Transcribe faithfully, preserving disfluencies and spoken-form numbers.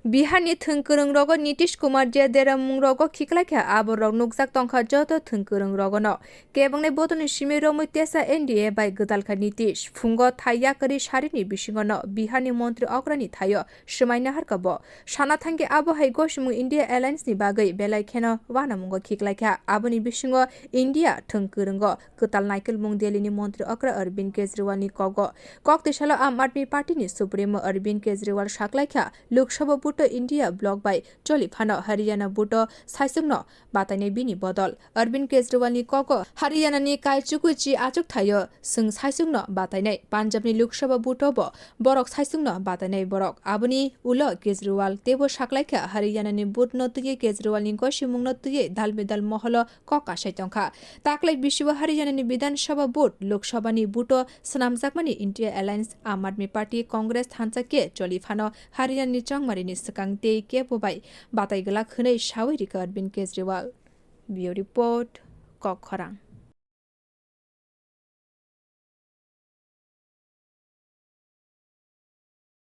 Biharni thwng kwrwng rogo Nitish Kumar je dera mung rogo khiklai kha, abo rok nukjak tongkha joto thwng kwrwng rogono. Kebengni bodolni simi romwi tesa N D A bai gwdalkha Nitish. Phungo thai yakarwi sarini bisingono Biharni montri okrani thaio swmai naharkha bo. Sana thangkhe abo hai gosimung India Alliance ni bagwi belai kheno wanamungo khiklai kha. Aboni bisingo India thwng kwrwngo kwtal naikolmung Delhi ni montri okra Arvind Kejriwal ni kogo. Kok tisalo Aam Aadmi Party ni Supremo Arvind Kejriwal saklai kha, Lok Sabha buto India bloc bai choli phano Haryana buto saichungno batainai bini bodol. Arvind Kejriwal ni kogo Haryana ni kaichukwi chi achuk thaio, chwng saichungno batainai. Punjab ni Lok Sabha buto bo borok saichungno batainai borok. Aboni ulo Kejriwal teibo saklai kha Haryana ni vote no twiwi Kejriwal ni gosimung no twiwi dal bedal moholo kok kasai tongkha. Taklai bisio Haryana ni Bidhan Sabha vote, Lok Sabha ni vote o swnamjakmani India Alliance, Aam Aadmi Party, Congress thansa khe choli phano Haryana ni chongmari ni swkang tei kebo bai batai glak hwnwi sawi rikha Arvind Kejriwal. Bureau Report, Kok Khorang.